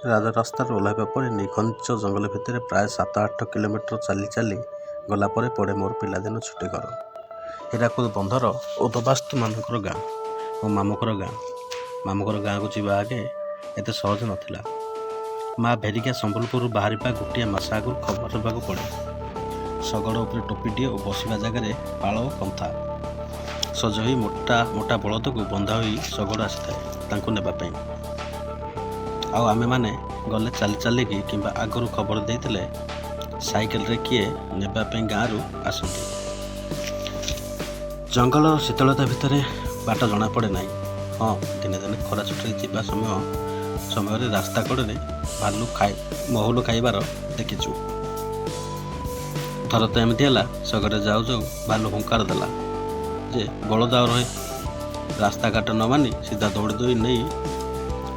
ରାଜରାସ୍ତାରୁ ଓହ୍ଲାଇବା ପରେ ନିଘଞ୍ଚ ଜଙ୍ଗଲ ଭିତରେ ପ୍ରାୟ 7-8 କିଲୋମିଟର ଚାଲି ଚାଲି ଗଲା ପରେ ପଡ଼େ ମୋର ପିଲାଦିନ ଛୁଟି ଘର। ହୀରାକୁଦ ବନ୍ଧର ଉଦ୍ବାସ୍ତୁମାନଙ୍କର ଗାଁ ଓ ମାମୁଁଘର ଗାଁ। ମାମୁଁଘର ଗାଁକୁ ଯିବା ଆଗେ ଏତେ ସହଜ ନଥିଲା। ମା ଭେରିକା ସମ୍ବଲପୁରରୁ ବାହାରିବା ଗୋଟିଏ ମାସ ଆଗରୁ ଖବର ଦେବାକୁ ପଡ଼େ। ଶଗଡ଼ ଉପରେ ଟୋପିଟିଏ ଓ ବସିବା ଜାଗାରେ ପାଳ ଓ କନ୍ଥା ସଜ ହୋଇ ମୋଟା ମୋଟା ବଳଦକୁ ବନ୍ଧା ହୋଇ ଶଗଡ଼ ଆସିଥାଏ ତାଙ୍କୁ ନେବା ପାଇଁ। ଆଉ ଆମେମାନେ ଗଲେ ଚାଲି ଚାଲିକି କିମ୍ବା ଆଗରୁ ଖବର ଦେଇଥିଲେ ସାଇକେଲରେ କିଏ ନେବା ପାଇଁ ଗାଁରୁ ଆସନ୍ତି। ଜଙ୍ଗଲର ଶୀତଳତା ଭିତରେ ବାଟ ଜଣାପଡ଼େ ନାହିଁ। ହଁ, ଦିନେ ଦିନେ ଖରା ଛୁଟିରେ ଯିବା ସମୟରେ ରାସ୍ତା କଡ଼ରେ ଭାଲୁ ଖାଇ ମହୁଲ ଖାଇବାର ଦେଖିଛୁ। ଥରେ ତ ଏମିତି ହେଲା, ଶଗଡ଼ରେ ଯାଉ ଯାଉ ଭାଲୁ ହୁଙ୍କାର ଦେଲା ଯେ ବଳଦ ଆଉ ରହେ ରାସ୍ତାଘାଟ ନ ମାନି ସିଧା ଦୌଡ଼ି ଦୌଡ଼ି ନେଇ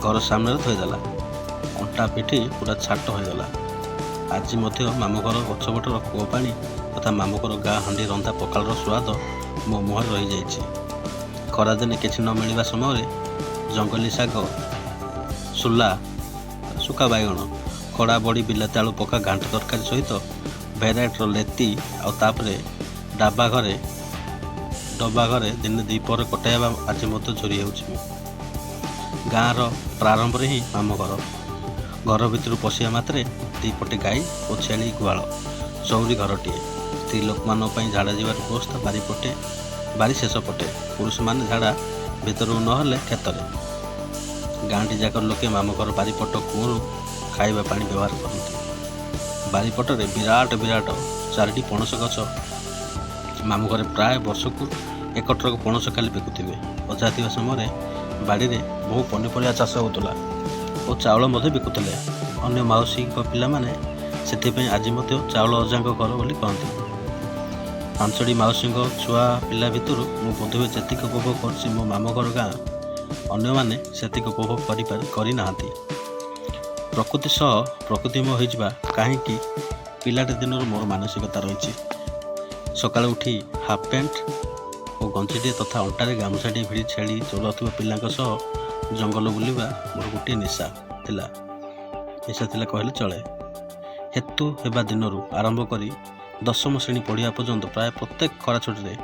ଘର ସାମ୍ନାରେ ଥୋଇଦେଲା। ଅଣ୍ଟା ପିଠି ପୁରା ଛାଟ ହୋଇଗଲା। ଆଜି ମଧ୍ୟ ମାମୁଁଘର ଗଛପଟର କୂଅ ପାଣି ତଥା ମାମୁଁଘର ଗାଁ ହାଣ୍ଡି ରନ୍ଧା ପଖାଳର ସ୍ୱାଦ ମୋ ମୁହଁରେ ରହିଯାଇଛି। ଖରାଦିନେ କିଛି ନ ମିଳିବା ସମୟରେ ଜଙ୍ଗଲୀ ଶାଗ, ସୁଲା, ଶୁଖା ବାଇଗଣ, ଖଡ଼ା, ବଡ଼ି, ବିଲାତି ଆଳୁ ପକା ଘାଣ୍ଟ ତରକାରୀ ସହିତ ଭେରାଇଟିର ଲେତି ଆଉ ତାପରେ ଡବା ଘରେ ଦିନେ ଦ୍ୱିପହର କଟାଇବା ଆଜି ମଧ୍ୟ ଝୁରି ହେଉଛି ମୁଁ। ଗାଁର ପ୍ରାରମ୍ଭରେ ହିଁ ମାମୁଁ ଘର। ଘର ଭିତରୁ ପଶିବା ମାତ୍ରେ ଦୁଇପଟେ ଗାଈ ଓ ଛେଳି ଗୁହାଳ, ଚଉରି ଘରଟିଏ। ସ୍ତ୍ରୀ ଲୋକମାନଙ୍କ ପାଇଁ ଝାଡ଼ା ଯିବାର ବ୍ୟବସ୍ଥା ବାରିପଟେ, ବାରି ଶେଷ ପଟେ। ପୁରୁଷମାନେ ଝାଡ଼ା ଭିତରକୁ ନହେଲେ କ୍ଷେତରେ। ଗାଁଟି ଯାକର ଲୋକେ ମାମୁଁ ଘର ବାରିପଟ କୂଅରୁ ଖାଇବା ପାଣି ବ୍ୟବହାର କରନ୍ତି। ବାରିପଟରେ ବିରାଟ ବିରାଟ ଚାରିଟି ପଣସ ଗଛ। ମାମୁଁ ଘରେ ପ୍ରାୟ ବର୍ଷକୁ ଏକ ଟ୍ରକ ପଣସ ଖାଲି ବିକୁଥିବେ। ଅଜା ଥିବା ସମୟରେ ବାଡ଼ିରେ ବହୁ ପନିପରିବା ଚାଷ ହେଉଥିଲା ଓ ଚାଉଳ ମଧ୍ୟ ବିକୁଥିଲେ ଅନ୍ୟ ମାଉସୀଙ୍କ ପିଲାମାନେ। ସେଥିପାଇଁ ଆଜି ମଧ୍ୟ ଚାଉଳ ଅଜାଙ୍କ ଘର ବୋଲି କହନ୍ତି। ପାଞ୍ଚଟି ମାଉସୀଙ୍କ ଛୁଆ ପିଲା ଭିତରୁ ମୁଁ ବୋଧହୁଏ ଯେତିକି ଉପଭୋଗ କରିଛି ମୋ ମାମୁଁ ଘର ଗାଁ, ଅନ୍ୟମାନେ ସେତିକି ଉପଭୋଗ କରିନାହାନ୍ତି। ପ୍ରକୃତି ସହ ପ୍ରକୃତିମୟ ହୋଇଯିବା କାହିଁକି ପିଲାଟି ଦିନରୁ ମୋର ମାନସିକତା ରହିଛି। ସକାଳୁ ଉଠି ହାଫ୍ ପ୍ୟାଣ୍ଟ ଓ ଗଞ୍ଜିଟିଏ ତଥା ଅଣ୍ଟାରେ ଗାମୁଛାଟିଏ ଭିଡ଼ି ଛେଳି ଚରାଉଥିବା ପିଲାଙ୍କ ସହ ଜଙ୍ଗଲ ବୁଲିବା ମୋର ଗୋଟିଏ ନିଶା ଥିଲା, ନିଶା ଥିଲା କହିଲେ ଚଳେ। ହେତୁ ହେବା ଦିନରୁ ଆରମ୍ଭ କରି 10ମ ଶ୍ରେଣୀ ପଢ଼ିବା ପର୍ଯ୍ୟନ୍ତ ପ୍ରାୟ ପ୍ରତ୍ୟେକ ଖରା ଛୁଟିରେ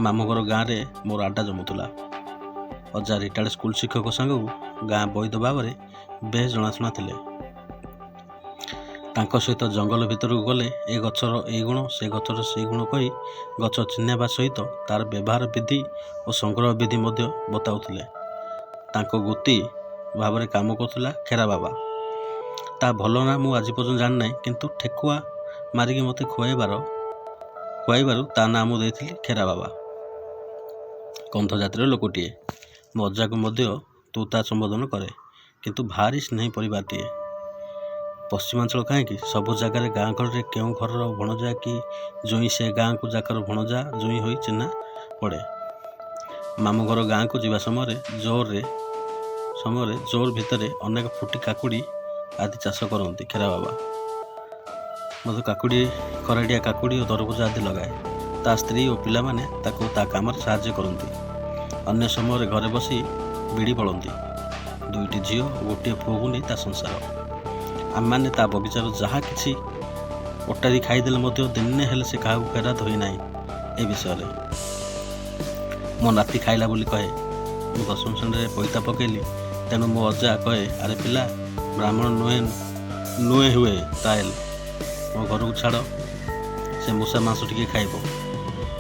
ମାମୁଁ ଘର ଗାଁରେ ମୋର ଆଡ୍ଡା ଜମୁଥିଲା। ଅଜା ରିଟାୟାର୍ଡ଼ ସ୍କୁଲ ଶିକ୍ଷକ ସାଙ୍ଗକୁ ଗାଁ ବୈଦ ଭାବରେ ବେଶ ଜଣାଶୁଣା ଥିଲେ। ତାଙ୍କ ସହିତ ଜଙ୍ଗଲ ଭିତରକୁ ଗଲେ ଏ ଗଛର ଏଇ ଗୁଣ, ସେ ଗଛର ସେଇ ଗୁଣ କହି ଗଛ ଚିହ୍ନିବା ସହିତ ତାର ବ୍ୟବହାର ବିଧି ଓ ସଂଗ୍ରହ ବିଧି ମଧ୍ୟ ବତାଉଥିଲେ। ତାଙ୍କ ଗୁତି ଭାବରେ କାମ କରୁଥିଲା ଖେରା ବାବା। ତା ଭଲ ନାଁ ମୁଁ ଆଜି ପର୍ଯ୍ୟନ୍ତ ଜାଣିନାହିଁ, କିନ୍ତୁ ଠେକୁଆ ମାରିକି ମୋତେ ଖୁଆଇବାରୁ ତା ନାଁ ମୁଁ ଦେଇଥିଲି ଖେରା ବାବା। କନ୍ଧ ଜାତିର ଲୋକଟିଏ। ମୋ ଅଜାକୁ ମଧ୍ୟ ତୁ ତା ସମ୍ବୋଧନ କରେ, କିନ୍ତୁ ଭାରି ସ୍ନେହୀ ପରିବାରଟିଏ। ପଶ୍ଚିମାଞ୍ଚଳ କାହିଁକି, ସବୁ ଜାଗାରେ ଗାଁ ଗହଳିରେ କେଉଁ ଘରର ଭଣଜା କି ଜୋଇଁ ସେ ଗାଁକୁ ଯାକର ଭଣଜା ଜୋଇଁ ହୋଇ ଚିହ୍ନା ପଡ଼େ। ମାମୁଁ ଘର ଗାଁକୁ ଯିବା ସମୟରେ ଜୋର ଭିତରେ ଅନେକ ଫୁଟି କାକୁଡ଼ି ଆଦି ଚାଷ କରନ୍ତି ଖେରା ବାବା। ମଧ୍ୟ କାକୁଡ଼ି, ଖରାଟିଆ କାକୁଡ଼ି ଓ ତରଭୁଜ ଆଦି ଲଗାଏ। ତା ସ୍ତ୍ରୀ ଓ ପିଲାମାନେ ତାକୁ ତା କାମରେ ସାହାଯ୍ୟ କରନ୍ତି। ଅନ୍ୟ ସମୟରେ ଘରେ ବସି ବିଡ଼ି ବଳନ୍ତି। ଦୁଇଟି ଝିଅ ଓ ଗୋଟିଏ ପୁଅକୁ ନେଇ ତା ସଂସାର। ଆମେମାନେ ତା ବଗିଚାରୁ ଯାହା କିଛି ଓଟାରି ଖାଇଦେଲେ ମଧ୍ୟ ଦିନେ ହେଲେ ସେ କାହାକୁ ଫେରାଦ ହୋଇନାହିଁ ଏ ବିଷୟରେ। ମୋ ନାତି ଖାଇଲା ବୋଲି କହେ। ମୁଁ 10ମ ଶ୍ରେଣୀରେ ପଇତା ପକେଇଲି, ତେଣୁ ମୋ ଅଜା କହେ, ଆରେ ପିଲା, ବ୍ରାହ୍ମଣ ନୁହେଁ ନୁହେଁ ହୁଏ ତାହେଲେ ମୋ ଘରକୁ ଛାଡ଼, ସେ ମୂଷା ମାଂସ ଟିକେ ଖାଇବ।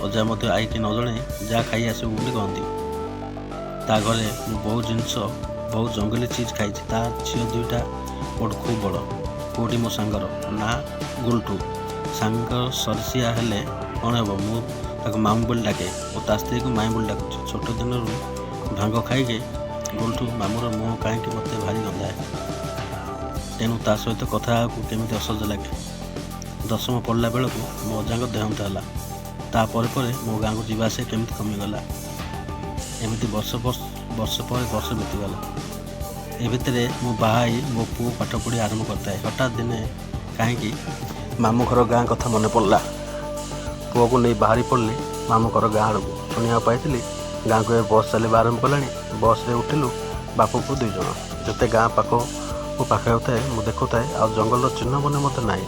ଅଜା ମଧ୍ୟ ଆଇକି ନ ଜଣେଇ ଯା ଖାଇ ଆସିବୁ ବୋଲି କହନ୍ତି। ତା ଘରେ ମୁଁ ବହୁତ ଜିନିଷ, ବହୁତ ଜଙ୍ଗଲୀ ଚିଜ୍ ଖାଇଛି। ତା ଝିଅ ଦୁଇଟା ମୋଠୁ ଖୁବ୍ ବଡ଼। ପୁଅଟି ମୋ ସାଙ୍ଗର, ନାଁ ଗୁଲଟୁ। ସାଙ୍ଗ ସରସିଆ ହେଲେ କ'ଣ ହେବ, ମୁଁ ତାକୁ ମାମୁଁ ବୋଲି ଡାକେ ଓ ତା ସ୍ତ୍ରୀକୁ ମାଇଁ ବୋଲି ଡାକୁଛି। ଛୋଟ ଦିନରୁ ଭାଙ୍ଗ ଖାଇକି ଗୁଲଟୁ ମାମୁଁର ମୁହଁ କାହିଁକି ମୋତେ ଭାରି ଗନ୍ଧାଏ। ତେଣୁ ତା ସହିତ କଥା ହେବାକୁ କେମିତି ଅସହଜ ଲାଗେ। 10ମ ପଢ଼ିଲା ବେଳକୁ ମୋ ଅଜାଙ୍କ ଦେହାନ୍ତ ହେଲା। ତା ପରେ ପରେ ମୋ ଗାଁକୁ ଯିବା ଆସିବା କେମିତି କମିଗଲା। ଏମିତି ବର୍ଷ ବର୍ଷ ବର୍ଷ ପରେ ବର୍ଷ ବିତିଗଲା। ଏ ଭିତରେ ମୁଁ ବାହା ହେଇ ମୋ ପୁଅ ପାଠ ପଢ଼ି ଆରମ୍ଭ କରିଥାଏ। ହଠାତ୍ ଦିନେ କାହିଁକି ମାମୁଁ ଘର ଗାଁ କଥା ମନେ ପଡ଼ିଲା। ପୁଅକୁ ନେଇ ବାହାରି ପଡ଼ିଲି ମାମୁଁ ଘର ଗାଁ ଆଡ଼କୁ। ଶୁଣିବାକୁ ପାଇଥିଲି ଗାଁକୁ ଏବେ ବସ୍ ଚାଲିବା ଆରମ୍ଭ କଲାଣି। ବସ୍ରେ ଉଠିଲୁ ବାପ ପୁଅ ଦୁଇ ଜଣ। ଯେତେ ଗାଁ ପାଖ ମୋ ପାଖରେ ହେଉଥାଏ, ମୁଁ ଦେଖୁଥାଏ, ଆଉ ଜଙ୍ଗଲର ଚିହ୍ନ ବର୍ଣ୍ଣ ମଧ୍ୟ ନାହିଁ।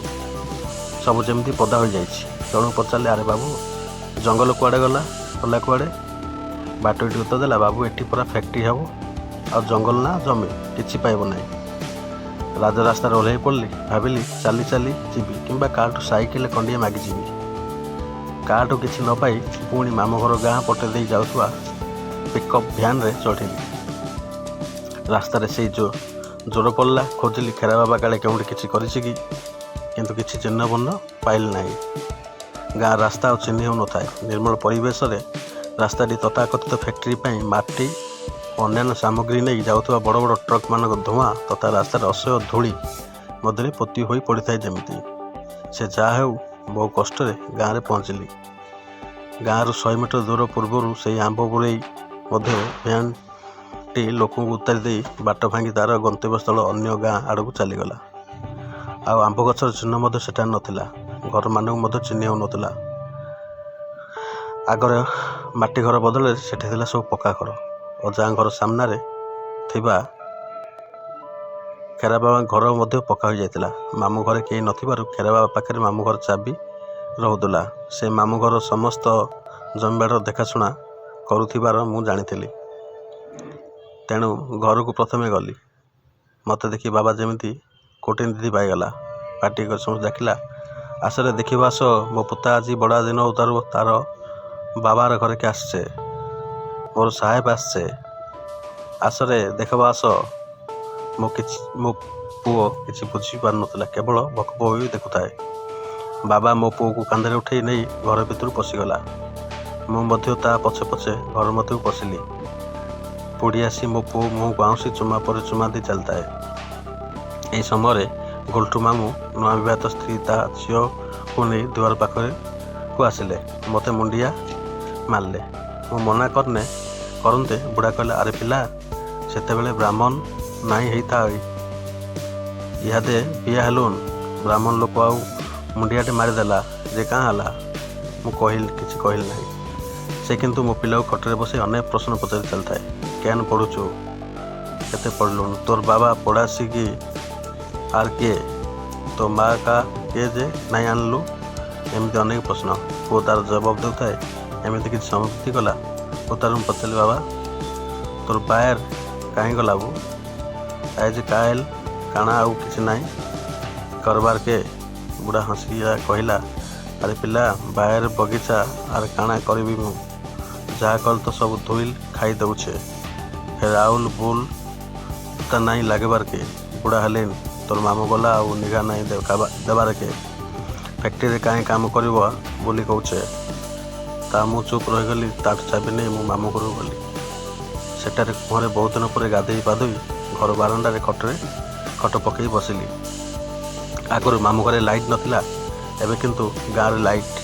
ସବୁ ଯେମିତି ପଦା ହୋଇଯାଇଛି। ଜଣକୁ ପଚାରିଲି, ଆରେ ବାବୁ, ଜଙ୍ଗଲ କୁଆଡ଼େ ଗଲା, ଗଲା କୁଆଡ଼େ? ବାଟୋଇଟି ଉତ୍ତର ଦେଲା, ବାବୁ, ଏଠି ପରା ଫ୍ୟାକ୍ଟ୍ରି ହେବ, ଆଉ ଜଙ୍ଗଲ ନା ଜମି କିଛି ପାଇବ ନାହିଁ। ରାଜରାସ୍ତାରେ ଓହ୍ଲାଇ ପଡ଼ିଲି। ଭାବିଲି ଚାଲି ଚାଲି ଯିବି କିମ୍ବା କାହାଠୁ ସାଇକେଲ ଖଣ୍ଡିଏ ମାଗିଯିବି। କାହାଠୁ କିଛି ନ ପାଇ ପୁଣି ମାମୁଁ ଘର ଗାଁ ପଟେ ଦେଇ ଯାଉଥିବା ପିକଅପ୍ ଭ୍ୟାନ୍ରେ ଚଢ଼ିଲି। ରାସ୍ତାରେ ସେଇ ଜୋର ପଡ଼ିଲା। ଖୋଜିଲି, ଖେରା ବାବା କାଳେ କେଉଁଠି କିଛି କରିଛି କି? କିନ୍ତୁ କିଛି ଚିହ୍ନବର୍ଣ୍ଣ ପାଇଲି ନାହିଁ। ଗାଁ ରାସ୍ତା ଆଉ ଚିହ୍ନି ହେଉନଥାଏ। ନିର୍ମଳ ପରିବେଶରେ ରାସ୍ତାଟି ତଥାକଥିତ ଫ୍ୟାକ୍ଟ୍ରି ପାଇଁ ମାଟି ଓ ଅନ୍ୟାନ୍ୟ ସାମଗ୍ରୀ ନେଇ ଯାଉଥିବା ବଡ଼ ବଡ଼ ଟ୍ରକ୍ମାନଙ୍କ ଧୂଆଁ ତଥା ରାସ୍ତାରେ ଅସହ୍ୟ ଧୂଳି ମଧ୍ୟରେ ପୋତି ହୋଇ ପଡ଼ିଥାଏ ଯେମିତି। ସେ ଯାହା ହେଉ, ବହୁ କଷ୍ଟରେ ଗାଁରେ ପହଞ୍ଚିଲି। ଗାଁରୁ 100 ମିଟର ଦୂର ପୂର୍ବରୁ ସେଇ ଆମ୍ବ ବରେଇ ମଧ୍ୟରେ ଭ୍ୟାନ୍ଟି ଲୋକଙ୍କୁ ଉତାରି ଦେଇ ବାଟ ଭାଙ୍ଗି ତା'ର ଗନ୍ତବ୍ୟସ୍ଥଳ ଅନ୍ୟ ଗାଁ ଆଡ଼କୁ ଚାଲିଗଲା। ଆଉ ଆମ୍ବ ଗଛର ଚିହ୍ନ ମଧ୍ୟ ସେଠାରେ ନଥିଲା। ଘରମାନଙ୍କୁ ମଧ୍ୟ ଚିହ୍ନି ହେଉନଥିଲା। ଆଗର ମାଟି ଘର ବଦଳରେ ସେଠି ଥିଲା ସବୁ ପକ୍କା ଘର। ଅଜାଙ୍କ ଘର ସାମ୍ନାରେ ଥିବା ଖେରାବାବା ଘର ମଧ୍ୟ ପକ୍କା ହୋଇଯାଇଥିଲା। ମାମୁଁ ଘରେ କେହି ନଥିବାରୁ ଖେରାବାବା ପାଖରେ ମାମୁଁ ଘର ଚାବି ରହୁଥିଲା। ସେ ମାମୁଁ ଘର ସମସ୍ତ ଜମିବାଡ଼ିର ଦେଖାଶୁଣା କରୁଥିବାର ମୁଁ ଜାଣିଥିଲି। ତେଣୁ ଘରକୁ ପ୍ରଥମେ ଗଲି। ମୋତେ ଦେଖି ବାବା ଯେମିତି କୋଟିନିଧି ପାଇଗଲା। ପାଟି କରି ସମସ୍ତେ ଡାକିଲା, ଆସରେ ଦେଖିବ ଆସ, ମୋ ପୁତା ଆଜି ବଡ଼ା ଦିନ ଉତାରୁ ତାର ବାବାର ଘରକେ ଆସିଛେ, ମୋର ସାହେବ ଆସିଛେ, ଆସରେ ଦେଖବ ଆସ। ମୋ ପୁଅ କିଛି ବୁଝିପାରୁନଥିଲା, କେବଳ ଭକ ଭକ ହୋଇ ଦେଖୁଥାଏ। ବାବା ମୋ ପୁଅକୁ କାନ୍ଧରେ ଉଠେଇ ନେଇ ଘର ଭିତରୁ ପଶିଗଲା। ମୁଁ ମଧ୍ୟ ତା ପଛେ ପଛେ ଘର ମଧ୍ୟକୁ ପଶିଲି। ବୁଢ଼ୀ ଆସି ମୋ ପୁଅ ମୁହଁକୁ ଆଉଁସି ଚୁମା ପରେ ଚୁମା ଦେଇ ଚାଲିଥାଏ। ଏହି ସମୟରେ ଗୋଲଟୁ ମାମୁଁ ନୂଆ ବିବାହିତ ସ୍ତ୍ରୀ ତା ଝିଅକୁ ନେଇ ଦୁଆର ପାଖକୁ ଆସିଲେ। ମୋତେ ମୁଣ୍ଡିଆ ମାରିଲେ। ମୁଁ ମନା କରନ୍ତେ ବୁଢ଼ା କହିଲା, ଆରେ ପିଲା, ସେତେବେଳେ ବ୍ରାହ୍ମଣ ନାଇଁ ହେଇଥାଏ, ଇହାଦେ ବିଆ ହେଲୁନ୍, ବ୍ରାହ୍ମଣ ଲୋକ ଆଉ ମୁଣ୍ଡିଆଟେ ମାରିଦେଲା ଯେ କାଁ ହେଲା? ମୁଁ କିଛି କହିଲି ନାହିଁ। ସେ କିନ୍ତୁ ମୋ ପିଲାକୁ ଖଟରେ ବସାଇ ଅନେକ ପ୍ରଶ୍ନ ପଚାରି ଚାଲିଥାଏ। କେନ୍ ପଢ଼ୁଛୁ, କେତେ ପଢ଼ିଲୁଣୁ, ତୋର ବାବା ପଢ଼ାସି କି ଆର୍ କିଏ, ତୋ ମା କା କିଏ ଯେ ନାଇଁ ଆଣିଲୁ, ଏମିତି ଅନେକ ପ୍ରଶ୍ନ। ପୁଅ ତାର ଜବାବ ଦେଉଥାଏ। ଏମିତି କିଛି ସମୟ ବିତିଗଲା ଓ ତାର ମୁଁ ପଚାରିଲି, ବାବା, ତୋର ବାୟାର କାହିଁ ଗଲା ବୋ? ଆଜ କାଏଲ କାଣା ଆଉ କିଛି ନାହିଁ କରବାର କେ? ବୁଢ଼ା ହସିଲା, କହିଲା, ଆରେ ପିଲା, ବାୟାର ବଗିଚା ଆର୍ କାଣା କରିବି ମୁଁ? ଯାହା କଲେ ତ ସବୁ ଧୁଇଲ ଖାଇ ଦେଉଛେ। ଫେର ଆଉଲ ବୁଲ ତା ନାଇଁ ଲାଗିବାର କେ, ବୁଢ଼ା ହେଲେନ। ତୋର ମାମୁଁ ଗଲା, ଆଉ ନିଘା ନାଇଁ ଦେବାର କେ। ଫ୍ୟାକ୍ଟ୍ରିରେ କାହିଁ କାମ କରିବ ବୋଲି କହୁଛେ। ତା ମୁଁ ଚୁପ୍ ରହିଗଲି। ତାଠୁ ଚାବି ନେଇ ମୁଁ ମାମୁଁ ଘରକୁ ଗଲି। ସେଠାରେ କୂଅରେ ବହୁତ ଦିନ ପରେ ଗାଧୋଇ ପାଧୋଇ ଘର ବାରଣ୍ଡାରେ ଖଟରେ ଖଟ ପକାଇ ବସିଲି। ଆଗରୁ ମାମୁଁ ଘରେ ଲାଇଟ୍ ନଥିଲା, ଏବେ କିନ୍ତୁ ଗାଁରେ ଲାଇଟ୍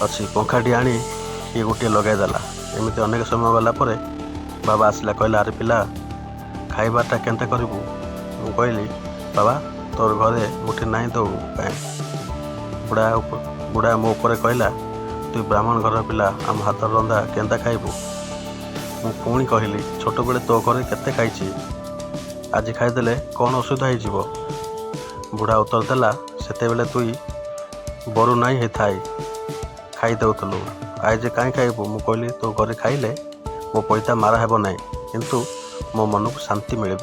ଅଛି। ପଙ୍ଖାଟି ଆଣି କିଏ ଗୋଟିଏ ଲଗାଇଦେଲା। ଏମିତି ଅନେକ ସମୟ ଗଲା ପରେ ବାବା ଆସିଲା। କହିଲା, ଆରେ ପିଲା, ଖାଇବାଟା କେନ୍ତା କରିବୁ? ମୁଁ କହିଲି, ବାବା, ତୋର ଘରେ ମୁଠେ ନାହିଁ ଦଉ କାଇଁ? ବୁଢ଼ା ମୋ ଉପରେ କହିଲା, ତୁଇ ବ୍ରାହ୍ମଣ ଘରର ପିଲା, ଆମ ହାତର ରନ୍ଧା କେନ୍ତା ଖାଇବୁ? ମୁଁ ପୁଣି କହିଲି, ଛୋଟବେଳେ ତୋ ଘରେ କେତେ ଖାଇଛି, ଆଜି ଖାଇଦେଲେ କ'ଣ ଅସୁବିଧା ହେଇଯିବ? ବୁଢ଼ା ଉତ୍ତର ଦେଲା, ସେତେବେଳେ ତୁଇ ବରୁ ନାଇଁ ହେଇଥାଏ, ଖାଇ ଦେଉଥିଲୁ, ଆଇଜେ କାହିଁ ଖାଇବୁ? ମୁଁ କହିଲି, ତୋ ଘରେ ଖାଇଲେ ମୋ ପଇତା ମାରା ହେବ ନାହିଁ, କିନ୍ତୁ ମୋ ମନକୁ ଶାନ୍ତି ମିଳିବ।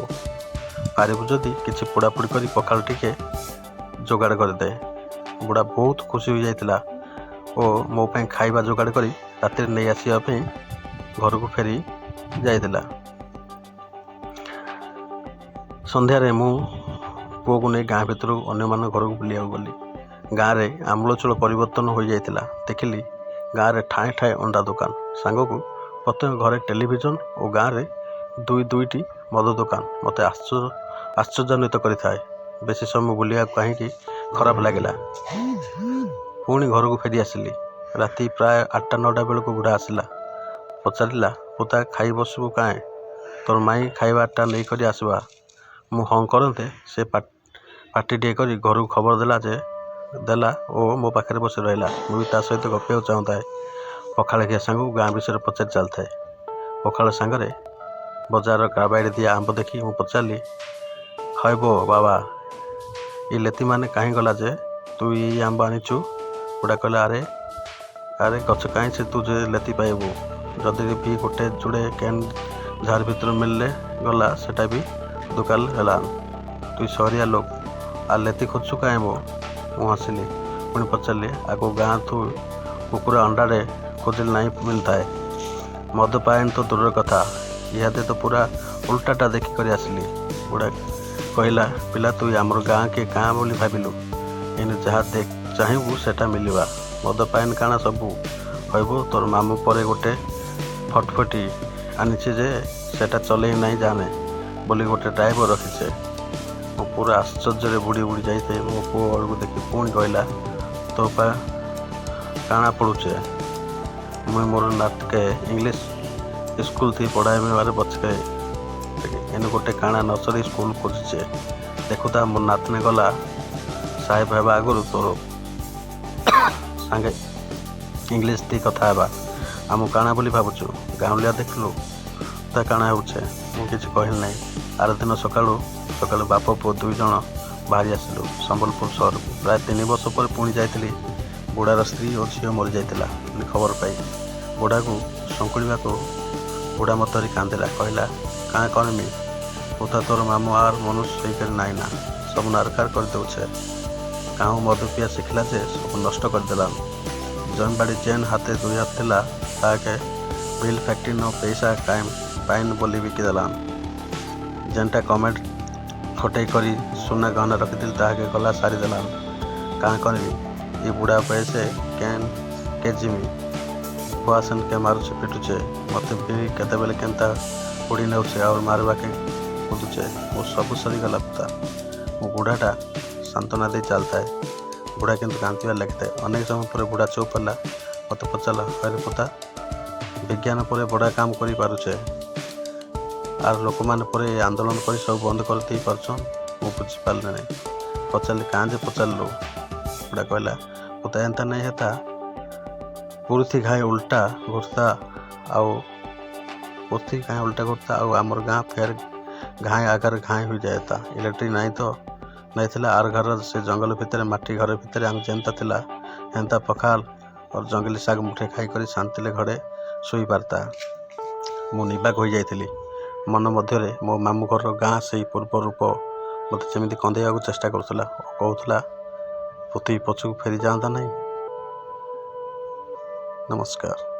ପାରିବୁ ଯଦି କିଛି ପୋଡ଼ାପୋଡ଼ି କରି ପଖାଳ ଟିକେ ଯୋଗାଡ଼ କରିଦେ। ବୁଢ଼ା ବହୁତ ଖୁସି ହୋଇଯାଇଥିଲା ଓ ମୋ ପାଇଁ ଖାଇବା ଯୋଗାଡ଼ କରି ରାତିରେ ନେଇ ଆସିବା ପାଇଁ ଘରକୁ ଫେରି ଯାଇଥିଲା। ସନ୍ଧ୍ୟାରେ ମୁଁ ପୁଅକୁ ନେଇ ଗାଁ ଭିତରକୁ ଅନ୍ୟମାନଙ୍କ ଘରକୁ ବୁଲିବାକୁ ଗଲି। ଗାଁରେ ଆମୂଳଚୂଳ ପରିବର୍ତ୍ତନ ହୋଇଯାଇଥିଲା। ଦେଖିଲି ଗାଁରେ ଠାଏ ଠାଏ ଅଣ୍ଡା ଦୋକାନ ସାଙ୍ଗକୁ ପ୍ରତ୍ୟେକ ଘରେ ଟେଲିଭିଜନ ଓ ଗାଁରେ ଦୁଇ ଦୁଇଟି ମଦ ଦୋକାନ ମୋତେ ଆଶ୍ଚର୍ଯ୍ୟାନ୍ୱିତ କରିଥାଏ। ବେଶୀ ସମୟ ବୁଲିବାକୁ କାହିଁକି ଖରାପ ଲାଗିଲା। ପୁଣି ଘରକୁ ଫେରି ଆସିଲି। ରାତି ପ୍ରାୟ 8ଟା 9ଟା ବେଳକୁ ବୁଢ଼ା ଆସିଲା। ପଚାରିଲା, ପୋତା, ଖାଇ ବସିବୁ କାଏଁ? ତୋର ମାଇଁ ଖାଇବାଟା ନେଇକରି ଆସିବା। ମୁଁ ହଁ କରନ୍ତେ ସେ ପାଟିଟିଏ କରି ଘରକୁ ଖବର ଦେଲା ଓ ମୋ ପାଖରେ ବସି ରହିଲା। ମୁଁ ବି ତା ସହିତ ଗପିବାକୁ ଚାହୁଁଥାଏ। ପଖାଳ ଖିଆ ସାଙ୍ଗକୁ ଗାଁ ବିଷୟରେ ପଚାରି ଚାଲିଥାଏ। ପଖାଳ ସାଙ୍ଗରେ ବଜାରର କାର୍ବାଇଡ଼ ଦିଆ ଆମ୍ବ ଦେଖି ମୁଁ ପଚାରିଲି, ହଇବୋ ବାବା, ଇ ଲେତିମାନେ କାହିଁ ଗଲା ଯେ ତୁଇ ଏଇ ଆମ୍ବ ଆନିଛୁ? ବୁଢ଼ା କହିଲା, ଆରେ ଆରେ, ଗଛ କାହିଁ ସେ ତୁ ଯେ ଲେତି ପାଇବୁ? ଯଦି ବି ଗୋଟେ ଯୁଡ଼େ କେନ୍ ଝାର ଭିତରୁ ମିଳିଲେ ଗଲା, ସେଟା ବି ଦୁକାଲ ହେଲାନ। ତୁଇ ସହରିଆ ଲୋକ ଆର୍ ଲେତି ଖୋଜୁଛୁ କାହିଁ ବୋ? ମୁଁ ହସିଲି। ପୁଣି ପଚାରିଲି, ଆଗୁ ଗାଁ ଥୁ କୁକୁର ଅଣ୍ଡାରେ ଖୋଜିଲେ ନାଇଁ ମିଳିଥାଏ। ମଦ ପାଏନ ତ ଦୂରର କଥା। ଇହାଦେ ତ ପୁରା ଉଲ୍ଟାଟା ଦେଖିକରି ଆସିଲି। ବୁଢ଼ା କହିଲା, ପିଲା, ତୁଇ ଆମର ଗାଁକେ କାଁ ବୋଲି ଭାବିଲୁ? ଏଇନେ ଯାହା ଚାହିଁବୁ ସେଟା ମିଳିବା। ମଦ ପାଏନ କାଣା ସବୁ ହଇବୋ, ତୋର ମାମୁଁ ପରେ ଗୋଟେ ଫଟଫଟି ଆନିଛେ ଯେ ସେଟା ଚଲେଇ ନାଇଁ ଜାନେ ବୋଲି ଗୋଟେ ଡ୍ରାଇଭର ରଖିଛେ। ମୁଁ ପୁରା ଆଶ୍ଚର୍ଯ୍ୟରେ ବୁଡ଼ି ବୁଡ଼ି ଯାଇଥାଏ। ମୋ ପୁଅ ଆଡ଼କୁ ଦେଖି ପୁଣି କହିଲା, ତୋ ପା କାଣା ପଢ଼ୁଛେ? ମୁଇଁ ମୋର ନାତକେ ଇଂଲିଶ ସ୍କୁଲ ଥି ପଢ଼ାଇବାରେ ବଚକେ ଏନୁ ଗୋଟେ କାଣା ନର୍ସରୀ ସ୍କୁଲ ଖୋଜୁଛେ। ଦେଖୁଥା, ମୋ ନାତନେ ଗଲା ସାହେବ ହେବା ଆଗରୁ ତୋର ସାଙ୍ଗେ ଇଂଲିଶ ଥି କଥା ହେବା। ଆମକୁ କାଣା ବୋଲି ଭାବୁଛୁ? ଗାଉଁଲିଆ ଦେଖିଲୁ ତା କାଣା ହେଉଛେ? ମୁଁ କିଛି କହିଲି ନାହିଁ। ଆର ଦିନ ସକାଳୁ ସକାଳୁ ବାପ ପୁଅ 2 ଜଣ ବାହାରି ଆସିଲୁ ସମ୍ବଲପୁର ସହରକୁ। ପ୍ରାୟ 3 ବର୍ଷ ପରେ ପୁଣି ଯାଇଥିଲି। ବୁଢ଼ାର ସ୍ତ୍ରୀ ଓ ଝିଅ ମରିଯାଇଥିଲା ବୋଲି ଖବର ପାଇ ବୁଢ଼ାକୁ ଶଙ୍କୁଳିବାକୁ ବୁଢ଼ା ମତେ ଧରି କାନ୍ଦିଲା। କହିଲା, କାଁ କରମି ପୁତା, ତୋର ମାମୁଁ ଆର୍ ମନୁଷ ହେଇକରି ନାଇଁ ନା, ସବୁ ନାରକାର କରିଦେଉଛେ। କାହୁଁ ମଦ ପିଆ ଶିଖିଲା ଯେ ସବୁ ନଷ୍ଟ କରିଦେଲାନ। ଜମିବାଡ଼ି ଯେନ୍ ହାତେ ଦୁଇ ହାତ ଥିଲା, ତାହାକେ ମିଲ୍ ଫ୍ୟାକ୍ଟ୍ରି ନ ପଇସା କାଏମ ପାଇନ୍ ବୋଲି ବିକିଦେଲାନ। ଯେନ୍ଟା କମେଣ୍ଟ ଖଟେଇ କରି ସୁନା ଗହନା ରଖିଥିଲି, ତାହାକେ ଗଲା ସାରିଦେଲାନ। କାଁ କରିବି, ଇ ବୁଢ଼ା ବୟସେ କେନ୍ କେ ଯିମି? ଭୁଆସେନକେ ମାରୁଛେ ପିଟୁଛେ, ମତେ ବି କେତେବେଲେ କେନ୍ତା ହୁଡ଼ି ନେଉଛେ ଆଉର୍ ମାରବାକେ କୁଦୁଛେ। ମୋର ସବୁ ସରିଗଲା ପୁତା। ମୁଁ ବୁଢ଼ାଟା ସାନ୍ତ୍ୱନା ଦେଇ ଚାଲିଥାଏ। ବୁଢ଼ା କିନ୍ତୁ କାନ୍ଦିବାରେ ଲାଗିଥାଏ। ଅନେକ ସମୟ ପରେ ବୁଢ଼ା ଚୁପ୍ ହେଲା। ମୋତେ ପଚାରିଲା, ହଇରେ ପୁତା, ବିଜ୍ଞାନ ପରେ ବଡ଼ା କାମ କରିପାରୁଛେ ଆର୍ ଲୋକମାନେ ପରେ ଏ ଆନ୍ଦୋଳନ କରି ସବୁ ବନ୍ଦ କରିଦେଇ ପାରୁଛନ୍। ମୁଁ ବୁଝିପାରିଲି ନାହିଁ। ପଚାରିଲି, କାଁ ଯେ ପଚାରିଲୁ? ବୁଢ଼ା କହିଲା, ପୁତା, ଏନ୍ତା ନାଇଁ ହେତା, କୁରୁଥି ଘାଇ ଉଲ୍ଟା ଘୁରତା ଆଉ ପୋଥି ଘାଇ ଉଲ୍ଟା ଘୁରତା ଆଉ ଆମର ଗାଁ ଫେର ଘାଇ ଆଗରେ ଘାଇ ହୋଇଯାଏତା। ଇଲେକ୍ଟ୍ରିକ୍ ନାଇଁ ତ ନାଇଁ ଥିଲା। ଆର୍ ଘର ସେ ଜଙ୍ଗଲ ଭିତରେ ମାଟି ଘର ଭିତରେ ଆମେ ଯେନ୍ତା ଥିଲା ହେନ୍ତା ପଖାଲ ଅର୍ ଜଙ୍ଗଲି ଶାଗ ମୁଠେ ଖାଇକରି ଶାନ୍ତିରେ ଘରେ ଶୋଇପାରତା। ମୁଁ ନିର୍ବାକ ହୋଇଯାଇଥିଲି। ମନ ମଧ୍ୟରେ ମୋ ମାମୁଁ ଘରର ଗାଁ ସେଇ ପୂର୍ବ ରୂପ ମୋତେ ଯେମିତି କନ୍ଦେଇବାକୁ ଚେଷ୍ଟା କରୁଥିଲା ଓ କହୁଥିଲା, ପୃଥିବୀ ପଛକୁ ଫେରି ଯାଆନ୍ତା ନାହିଁ। ନମସ୍କାର।